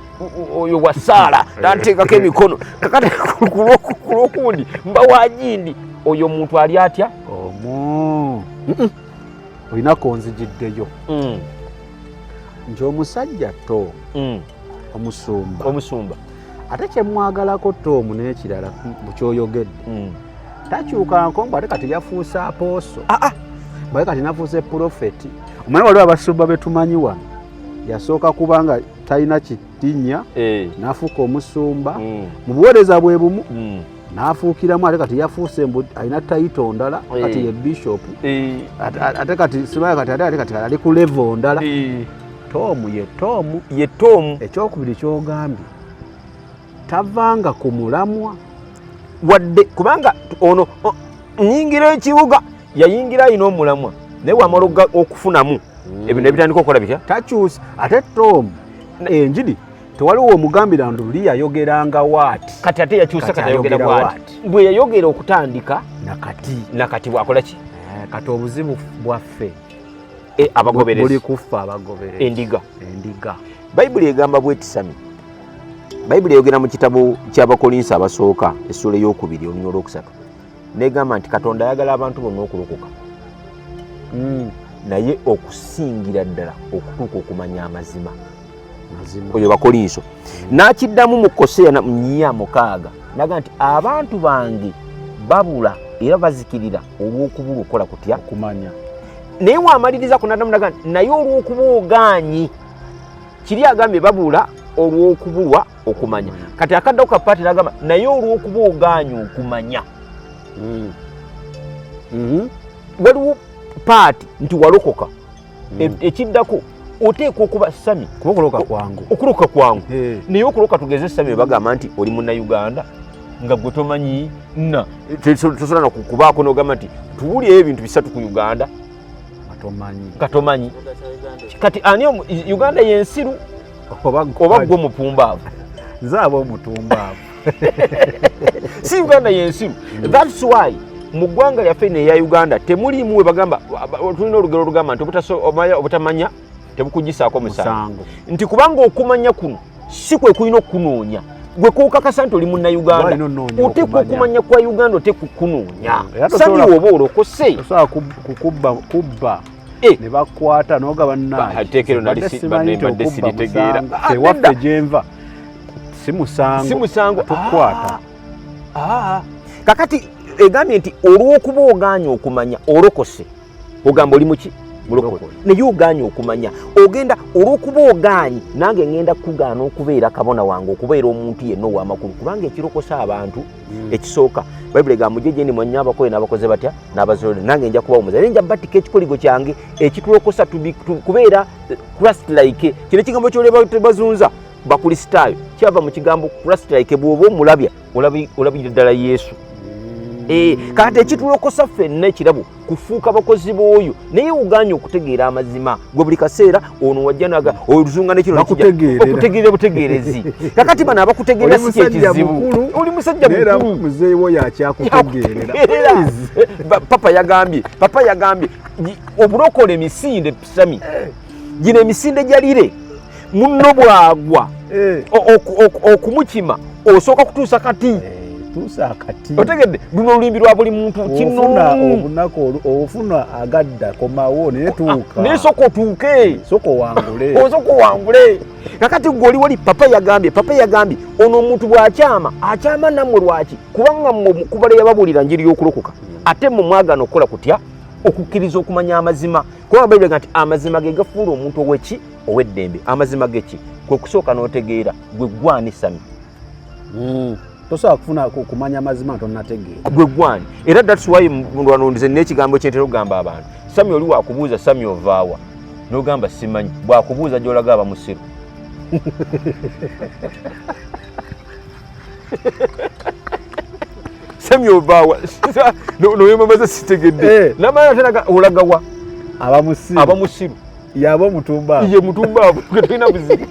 oyo wa ssaala n'anteekako emikono kakati ku lwokundi mba wa gindi oyo omuntu ali atya? Omu olina konzigiddeyo nti omusajja Tomu omusumba ate kyemwagalako Tomu n'ekirala kyoyogedde takyuka nkongo ate kati yafuuse apostle bwaye kati nafuuse pulofeti. Omanyi waliwo abasumba betumanyi wano yasooka kubanga talina kitinnya n'afuuka omusumba mu buweereza bwe bumu n'afuukiramu ate kati yafuuse alina title ndala kati ye bishop ate kati simaya kati ate kati ali ku level ndala. Tomu ye Tomu. Ye Tomu. Ekyokubiri ky'ogambye tavanga ku mulamwa wadde kubanga ono nyingira ekibuga yayingira alina omulamwa naye wamala okufunamu ebintu ebitandika okukola bitya takyusa. Ate Tomu enjiri tewaliwo omugambira nti luli yayogeranga waati kati ate yakyusa kati ayogera bwati bwe yayogera okutandika nakati bwakola ki? Kati obuzibu bwaffe abagoberezi buli kuffa abagoberezi endiga. Bayibuli egamba bweti Sami. Bayibuli eyogera mu kitabo ky'Abakolinso abasooka essuula ey'okubiri olunyiriri olwokusatu negamba nti Katonda ayagala abantu bonna okulokoka naye okusingira ddala okutuuka okumanya amazima. Oyo Bakolinso n'akiddamu mu Koseya 4:6 n'agamba nti abantu bange babula era bazikirira olw'okubula okukola kutya okumanya. Naye waamaliriza ku n'addamu n'agamba nti naye olw'okuba ogaanyi kiri agambye babula olw'okubulwa okumanya. Kati akaddako kapaati n'agamba naye olw'okuba ogaanyi okumanya. Waliwo paati nti walokoka ekiddako oteekwa okuba Sami kuba okuloka kwangu. Okuloka kwangu. Naye okuloka tugeze Sami bagamba nti oli Munnayuganda nga gwe tomanyi na tosobola na kubaako n'ogamba nti tuwulire ebintu bisatu ku Uganda nga tomanyi. Kati ani Uganda y'ensiru oba gwe mupumbaavu? Nze aba omutumbaavu. Si Uganda y'ensiru. That's why mu ggwanga lyaffe neya Uganda temuliimu we bagamba tulina olugero olugamba nti obutamanya tebukugisaako musango. Nti kubanga okumanya kuno si kwe kulina okukunoonya gwe kukakasa nti oli Munnayuganda oteekwa okumanya kwa Uganda oteekwa okukunoonya. Sami woba olokose tosobola kubba ne bakwata n'ogaba nnateekero nali siritegeera ewaffe gyenva si musango tukwata. Kakati egambye nti olw'okuba ogaanye okumanya olokose ogamba oli muki? Mulokole. Naye ogaanye okumanya, ogenda olw'okuba ogaanyi, nange ŋŋenda kukugaana okubeera kabona wange, okubeera omuntu yenna ow'amakulu, kubanga ekirokosa abantu ekisooka, Bayibuli egamba, mujje gye ndi mwenna abakoye n'abakoze batya n'abazolole, nange nja kubawumuza, era nja batika ekikoligo kyange. Ekitulokosa kubeera Christ like. Kino ekigambo kyoleba tebazunza Bakristaayo kyava mu kigambo Christ like. Bw'oba omulabya olabira ddala Yesu. Kati ekitulokosa ffenna ekirabo kufuuka bakozi b'oyo, naye oganye okutegeera amazima. Gwe buli kaseera ono wajja naga oluzunga nekino. Bakutegeerera. Okutegeera butegeerezi. Kakati bano abakutegeera Oli si musajja kyekizibu. mukulu, Oli musajja naye era mukulu. Muzeeyi wo yakyakutegeerera. Yakutegeerera. Papa yagambye obulokole emisinde, Sami, gino emisinde gyalire munno bwagwa okumukima osooka kutuusa kati. Tuusa akati. Otegedde, luno olulimi lwa buli muntu Ofuna kino. Obunaku ofuna agadda komawo, naye tuuka. Naye sooka otuuke. Sooka owangule. Osooka owangule. Kakati gwe oli wali, papa yagambye, papa yagambye, ono omuntu bw'akyama akyama nammwe. Lwaki? Kubanga mmwe kubala yababuulira njiri y'okulokoka, ate mmwe mwagaana okukola kutya? Okukkiriza okumanya amazima. Kubanga Bayibuli egamba nti amazima ge gafuula omuntu oweki? Ow'eddembe. Amazima geki? Kwe kusooka n'otegeera gwe gwani, Sami. Tosobola kufuna kumanya mazima tonnategeera. Gwe gwani. Era that's why wano nze n'ekigambo kyentera okugamba abantu, Sami, oli wakubuuza, "Sami, ovaawa?" N'ogamba, "Simanyi." Bwakubuuza gy'olaga aba musiru. "Sami, ovaawa?" Noyemamaza, "Sitegedde." Namala ate olagawa? Aba musiru. Aba musiru. Yaba omutumba. Ye mutumbaavu, tulina buzibu.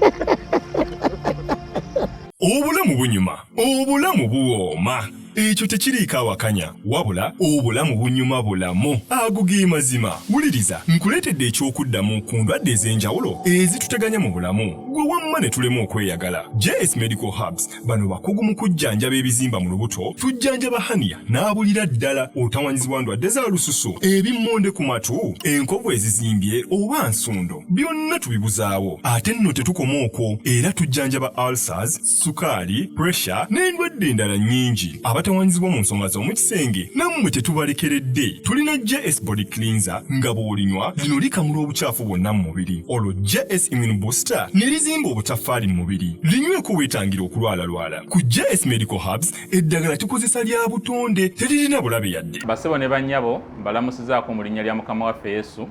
Obulamu bunyuma, obulamu buwooma, ekyo tekiriiko awakanya, wabula obulamu bunyuma bulamu. Ago ge mazima. Wuliriza, nkuleetedde ekyokuddamu ku ndwadde ez'enjawulo ezituteganya mu bulamu, gwe wamma ne tulema okweyagala. JS Medical Herbs, bano bakugu mu kujjanjaba ebizimba mu lubuto. Tujjanjaba hernia n'abulira ddala, otawanyizibwa ndwadde za lususu, ebimmonde ku matu, enkovu ezizimbye oba nsundo, byonna tubibuzaawo. Ate nno tetukoma okwo, era tujjanjaba ulcers, sukaali, pressure n'endwadde endala nnyingi. Abatawanyizibwa mu nsonga z'omu kisenge nammwe tetubalekeredde. Tulina JS Body Cleanser, nga bw'olinywa lino likamula obukyafu bwonna mu mubiri, olwo JS Immune Booster ne lizimba obutaffaali mu mubiri. Linyweko weetangira okulwalalwala. Ku JS Medical Herbs eddagala tukozesa lya butonde, teririna bulabe yadde. Basebo ne bannyabo, mbalamusizaako mu linnya lya Mukama waffe Yesu.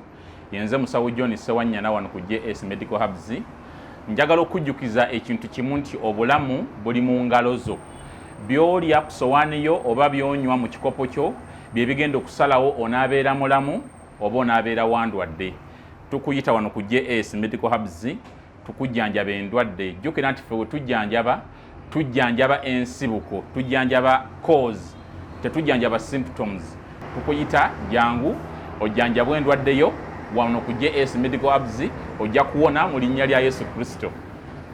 Yenze musawo John Sewanyana wano ku JS Medical Herbs. Njagala okujjukiza ekintu kimu nti obulamu buli mu ngalo zo. By'olya ku sowaani yo oba by'onywa mu kikopo kyo bye bigenda okusalawo onaabeera mulamu oba onaabeera wandwadde. Tukuyita wano ku JS Medical Herbs tukujjanjaba endwadde. Jjukira nti ffe we tujjanjaba, tujjanjaba ensibuko, tujjanjaba cause, tetujjanjaba symptoms. Tukuyita, jangu ojjanjabwa endwadde yo wano ku JS Medical Herbs, ojja kuwona mu linnya lya Yesu Kristo.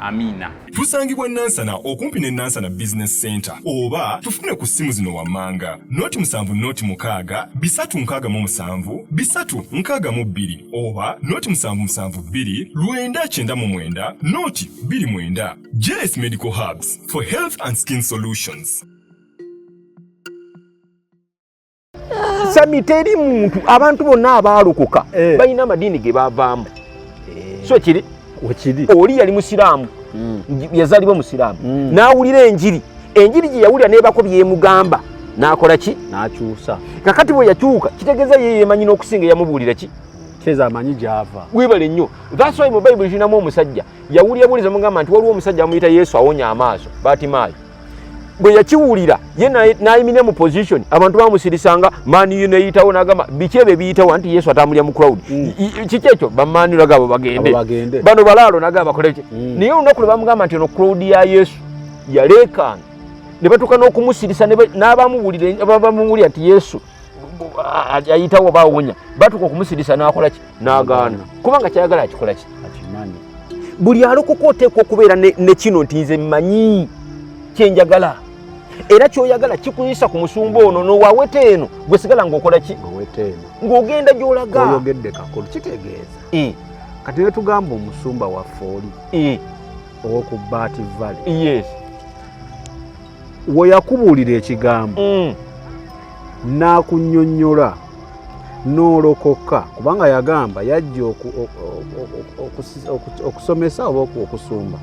Amiina. Tusangibwa Nansana, okumpi ne Nansana Business Center, oba tufune ku ssimu zino wammanga: 0 76 367 362 oba 0 772 999 0 29. JS Medical Herbs, for health and skin solutions. Sami, teri muntu, abantu bonna abaalokoka balina amadiini ge bavaamu, so kiri. Wekiri. Oli yali musiraamu, yazaalibwa musiraamu, n'awulira enjiri. Enjiri gye yawulira neebako byemugamba, n'akola ki? N'akyusa. Kakati bwe yakyuka, kitegeeza ye yemanyi n'okusinga eyamubuulira ki? Kyeza amanyi gy'ava. Webale nnyo. That's why mu Bayibuli tulinamu omusajja yawulira buliza mugamba nti waliwo omusajja amuyita Yesu awonya amaaso, Batimaayo. Bwe yakiwulira ye n'ayimirira mu position, abantu bamusirisanga maani neyitawo, n'agamba, "Biki ebyo ebiyitawo?" Anti Yesu atambulira mu crowd. Kiki ekyo? Bamaani lagabo bagende. Abo bagende. Bano balaalo, nagamba bakole ki? Naye olunaku lwe bamugamba nti ono crowd ya Yesu, yaleekaana ne batuuka n'okumusirisa n'abamuwulira nti Yesu ayitawo bawonya, batuuka okumusirisa, n'akola ki? N'agaana, kubanga kyayagala akikola ki? Akimanyi. Buli alokoka oteekwa okubeera ne kino nti nze mmanyi kyenjagala, era kyoyagala kikuyisa ku musumba ono nowaweta eno, gwe sigala ng'okola ki? Oweta eno. Ng'ogenda gy'olaga. Oyogedde kakulu, kitegeeza kati ne tugamba omusumba waffe oli ow'oku Bat Valley, we yakubuulira ekigambo n'akunnyonnyola N'olokoka, kubanga yagamba yajja okusomesa oba okusumba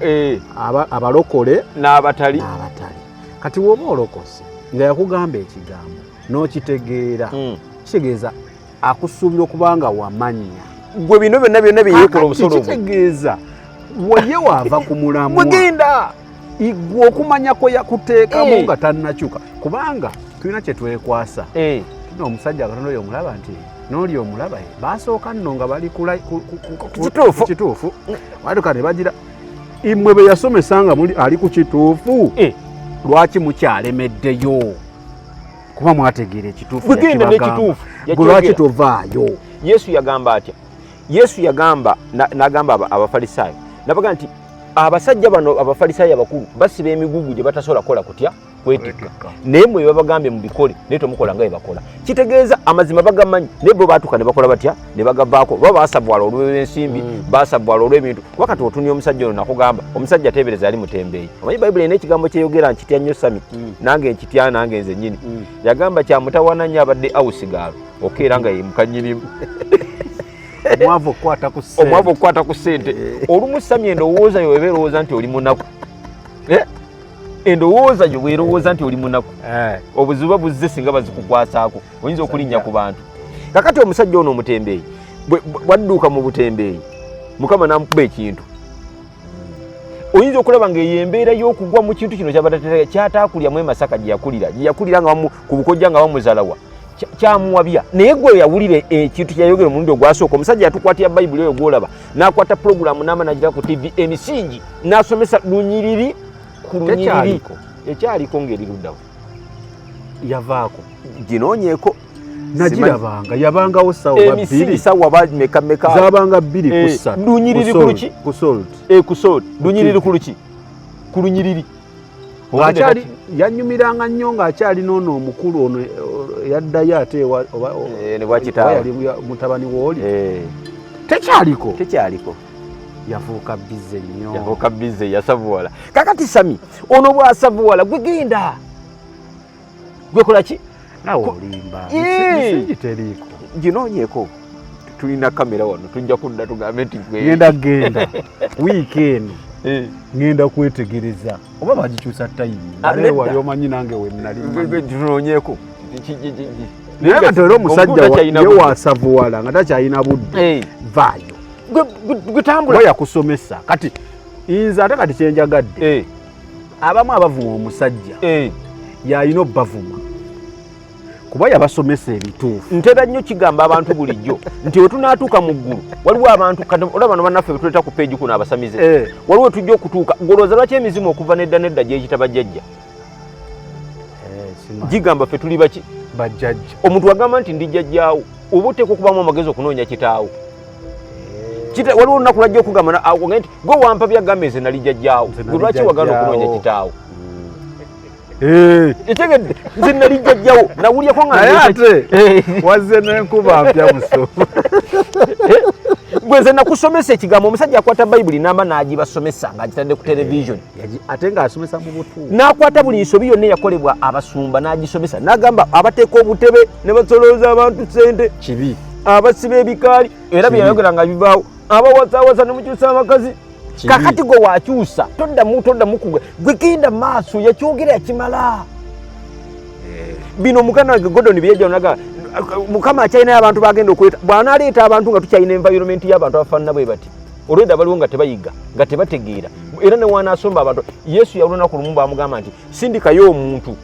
abalokole n'abatali. N'abatali. Kati woba olokose nga yakugamba ekigambo n'okitegeera, kitegeeza akusuubira okuba nga wamanya. Gwe bino byonna byonna byeyekola obusolo bwe. Kitegeeza ye waava ku mulamwa. Bwegenda Igwe okumanya kwe yakuteekamu nga tannakyuka, kubanga tulina kye twekwasa. Tuna omusajja Katonda oyo omulaba nti n'oli omulaba ye basooka nno nga bali Kituufu. ku kituufu, batuka ne bagira imwe be yasomesa nga muli ali ku kituufu. Lwaki mukyalemeddeyo? Kuba mwategeera ekituufu. Bwegenda yakibagamba. N'ekituufu Gwe lwaki yakyogera. tovaayo? Yesu yagamba atya? Yesu yagamba n'agamba Abafalisaayo, nabaga nti abasajja bano Abafalisaayo abakulu basiba emigugu gye batasobola kukola kutya kwetikka, naye mwe babagambye mubikole, naye temukola nga bwe bakola. Kitegeeza amazima bagamanyi, naye bo baatuka ne bakola batya? Ne bagavaako. Oba baasabwala olw'ensimbi, baasabwala olw'ebintu. Kuba kati otunya omusajja ono, nakugamba omusajja ateebereza yali mutembeeyi. Omanyi Bayibuli erina ekigambo kyeyogera, nkitya nnyo Sami, nange nkitya, nange nze nnyini. Yagamba kyamutawaana nnyo abadde awusigaalo okeera nga ye mukanyirimu. Omwavu okukwata ku ssente. Omwavu okukwata ku ssente. Olumu Sami, endowooza yo weba erowooza nti oli munaku, endowooza yo bwerowooza nti oli munaku, obuzibu buzze singa bazikukwasaako oyinza okulinnya ku bantu. Kakati omusajja ono omutembeeyi bwadduuka mu butembeeyi, Mukama n'amukuba ekintu. Oyinza okulaba ng'eyo embeera y'okugwa mu kintu kino kyabadde kyataakulyamu e Masaka gye yakulira, gye yakulira nga ku bukojja nga bamuzalawa, kyamuwabya. Naye gwe yawulira ekintu kyeyayogera omulundi ogwasooka. Omusajja yatukwatira Bayibuli oyo gwolaba n'akwata pulogulaamu n'ama nagira ku TV emisingi n'asomesa lunyiriri ku lunyiriri. Tekyaliko. Ekyaliko ng'eri luddawo. Yavaako. Ginoonyeeko. Nagirabanga, yabangawo sawa Emisingi bbiri. Sawa ba meka meka? Zabanga 2 ku 3. Lunyiriri Ku ku salt. luki? Ku salt. Ku salt. Lunyiriri ku luki? Ku lunyiriri. Ng'akyali yanyumiranga nnyo ng'akyali n'ono omukulu ono, yaddayo ate Ne bwakitaawe. Oba yali mutabani w'oli. Tekyaliko. Tekyaliko. Yafuuka busy nnyo. Yafuuka busy, yasavuwala. Kakati Sami ono bw'asavuwala, gwe genda, gwe kola ki? Nawe olimba. Misingi teriiko. Ginoonyeeko, tulina kamera wano, tujja kudda tugambe nti Ngenda genda wiiki eno, ngenda kwetegereza oba bagikyusa time. Ah, Naye nedda. wali omanyi nange we nali mmanyi. Tunoonyeeko. Naye kati era omusajja Takyalina ye budde. wasavuwala nga takyalina budde, vaayo. Gwe tambula. Kuba yakusomesa. Kati nze ate kati kyenjagadde, abamu abavuma omusajja, yalina obbavuma kuba yabasomesa ebituufu. Ntera nnyo kigamba abantu bulijjo nti we tunaatuuka mu ggulu, waliwo abantu kati olaba bano bannaffe betuleeta ku page kuno abasamize, waliwo tujja okutuuka. Golooza lwaki emizimu okuva nedda nedda gyekita bajjajja? Gigamba ffe tuli baki? Bajjajja. Omuntu agamba nti ndi jjajjaawo, oba oteekwa okubamu amagezi okunoonya kitaawo. Waliwo olunaku lwajja okugamba ogende nti gwe wampa byagamba nze nali jjajjaawo. Nze Gwe lwaki nali wagaana jjajjaawo. okunoonya kitaawo? Etegedde nze nali jjajjawo, nawulyako nga Naye ndeeta ate wazze n'enkuba mpya musofu. Gwe nze nakusomesa ekigambo. Omusajja akwata Bayibuli namba n'agibasomesa ng'agitadde ku television. Ate ng'asomesa mu butuufu. N'akwata buli nsobi yonna eyakolebwa abasumba n'agisomesa, n'agamba abateeka obutebe ne basolooza abantu ssente kibi, abasiba ebikaali, era Kibi. byeyayogera nga bivaawo, abawasawasa ne mukyusa abakazi. Kibi. Kakati gwe wakyusa, toddamu, toddamu kugwe, gwe genda maaso, yakyogera yakimala. Bino muganda wange Gordon byejja naga Mukama akyalinayo abantu bagenda okuleeta. Bw'anaaleeta abantu nga tukyalina environment y'abantu abafaanana bwe bati, olwedda baliwo nga tebayiga, nga tebategeera, era ne wanaasomba abantu. Yesu yali olunaku lumu bamugamba nti sindikayo omuntu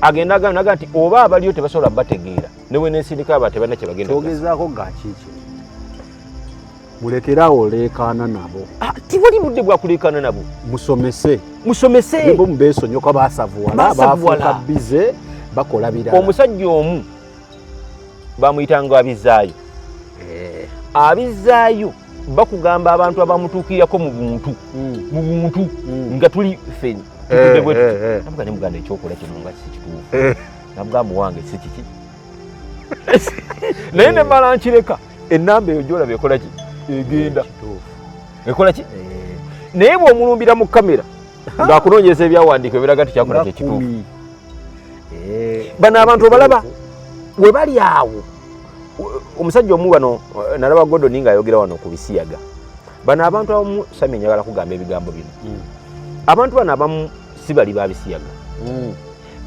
agenda, agamba naga nti oba abaliyo tebasobola bategeera, ne we nensindika aba tebalina kye bagenda kugasa. Kyogezaako gakiiki, mulekerawo oleekaana nabo. Ah, tiwali budde bwakuleekaana nabo. Musomese. Musomese. Nebo mubeesonyoka, basavuwala. Basavuwala. Bafuuka busy, bakola birala. Omusajja omu bamuyitanga Abizaayo. Abizaayo bakugamba abantu abamutuukirako mu buntu, mu buntu nga tuli ffenna tutudde bwe tuti. Namuga ne muganda, ekyokola kino nga si kituufu. Namugamba wange si kiki, naye ne mala nkireka. Ennamba eyo gyolaba ekola ki? Egenda. Ekola ki? Naye bw'omulumbira mu kamera ng'akunoonyeza ebyawandiiko ebiraga nti kyakola Nga kyekituufu. 10. Bano abantu obalaba we bali awo. Omusajja omu wano, nalaba Godoni ng'ayogera wano ku bisiyaga. Bano abantu abamu, Sami, njagala kugamba ebigambo bino. Abantu bano abamu si bali ba bisiyaga,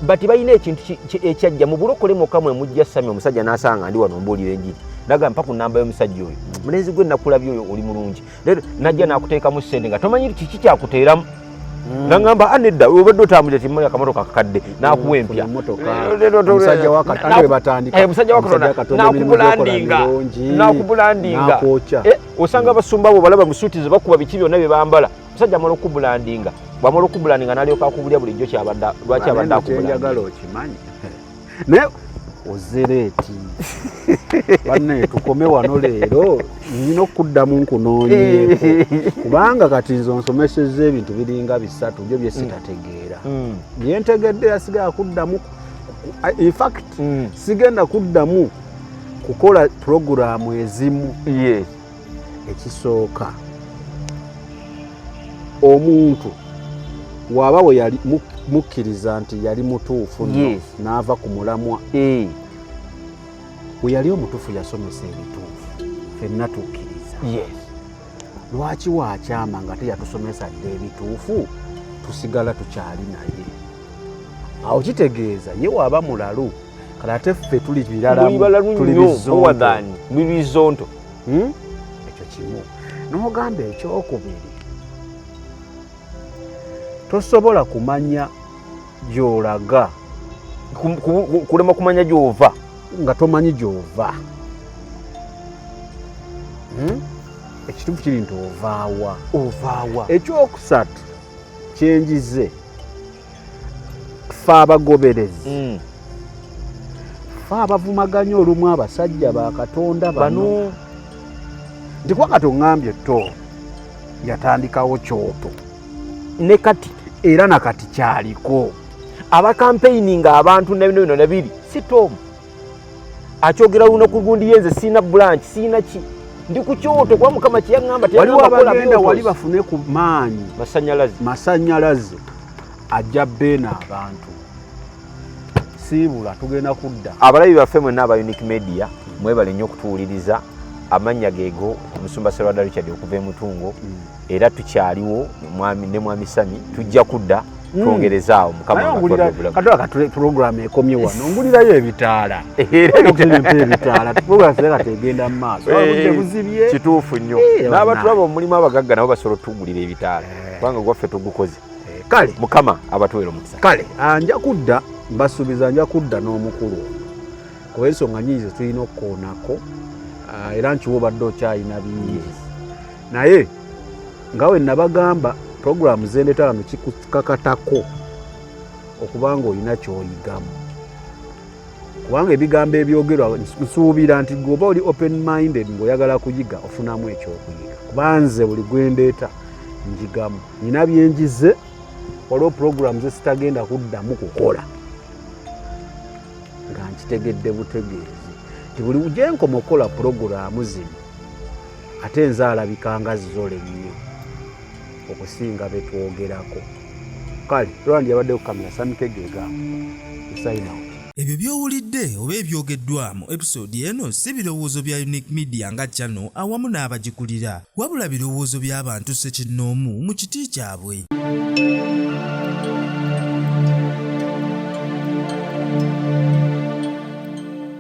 but balina ekintu ekyajja mu bulokole mwokka mwe mujja. Sami, omusajja n'asanga ndi wano mbuulira enjiri, naga mpa ku namba y'omusajja oyo, mulenzi gwe nakulabye oyo oli mulungi. Leero najja n'akuteekamu ssente nga tomanyi kiki kyakuteeramu, nagamba, "Ah, nedda, obadde otambulira timanya akamotoka kakadde," n'akuwa empya. Omusajja wa Katonda bwe batandika. Omusajja wa Omusajja Katonda wa Katonda emirimu gy'okola n'akubrandinga, mirungi, n'akubrandinga. N'akwokya. Osanga abasumba abo balaba mu suuti ze bakuba, biki byonna bye bambala. Omusajja amala okubrandinga, bwamala okubrandinga n'alyoka akubulya bulijjo kyabadde lwaki abadde Neno kyenjagala akubrandinga. Okimanyi, naye ozereeti banne, tukome wano leero. Nina okuddamu nkunoonyeeko, kubanga kati nze onsomesezza ebintu biringa bisatu byo byesitategeera. Byentegedde yasigala kuddamu, in fact sigenda kuddamu kukola puroguraamu ezimu. Ekisooka, omuntu waaba we yali mukkiriza nti yali mutuufu nno, n'ava ku mulamwa. We yali omutuufu, yasomesa ebituufu, ffenna tukkiriza. Lwaki waakyama nga teyatusomesa dde ebituufu, tusigala tukyali naye? Awo kitegeeza ye waaba mulalu, kale ate ffe tuli muli biralamu, balalu tuli nnyo. bizonto. More than muli bizonto. Ekyo kimu. N'ogamba ekyokubiri, tosobola kumanya gy'olaga Kulema kumanya gy'ova nga tomanyi gy'ova. Ekituufu kiri nti ovaawa? Ovaawa? Ekyokusatu kyenjize, ffe abagoberezi, ffe abavumaganya olumu abasajja ba Katonda bano, bano, nti kuba kati oŋŋambye to yatandikawo kyoto, ne kati era nakati kyaliko. Abakampeininga abantu nabino bino nabiri, si Tom akyogera lunaku gundi, yenze siina branch, siina ki, ndi ku kyoto kuba Mukama kyeyaŋŋamba. Waliwo Teyaŋŋamba kukola abagenda wali byotozi. bafune ku maanyi masanyalaze. Masanyalaze ajja beena abantu siibula, tugenda kudda. Abalabi baffe mwenna aba Unique Media, mwebale nnyo okutuwuliriza. Amannya geego, Omusumba Serwada Richard okuva emutungo. Era tukyaliwo ne mwami Sami, tujja kudda twongerezaawo. Mukama Naye nga ongulira atuwadde obulamu. Katola kati puroguramu ekomye wano, ongulirayo ebitaala. Era Okusimpa ebitaala, puroguramu sera kati egenda mu maaso. Obudde buzibye. Kituufu nnyo. N'abatulaba omulimu abagagga nabo basobola otugulira ebitaala, kubanga gwaffe tugukoze. Kale. Mukama abatuwera omukisa. Kale, nja kudda, mbasuubiza nja kudda n'omukulu ono, kuba ensonga nyingi zetulina okukoonako. Era nkiwa obadde okyalina bingi, naye nga we nabagamba, puroguramu zendeta wano kikukakatako okuba nga olina ky'oyigamu, kubanga ebigambo ebyogerwa, nsuubira nti gweoba oli open minded ng'oyagala kuyiga, ofunamu ekyokuyiga, kuba nze buli gwendeeta njigamu, nina byenjize. Waliwo puroguramu zesitagenda kuddamu kukola nga nkitegedde butegeezi nti buli gyenkoma okukola puroguramu zino, ate nze alabika nga zole nnyo okusinga betwogerako. Kale Roland yabadde ku kamera, Samikegega, sign out. Ebyo by'owulidde oba ebyogeddwa mu episode eno si birowoozo bya Unique Media nga channel awamu n'abagikulira, wabula birowoozo by'abantu ssekinnoomu mu kiti kyabwe.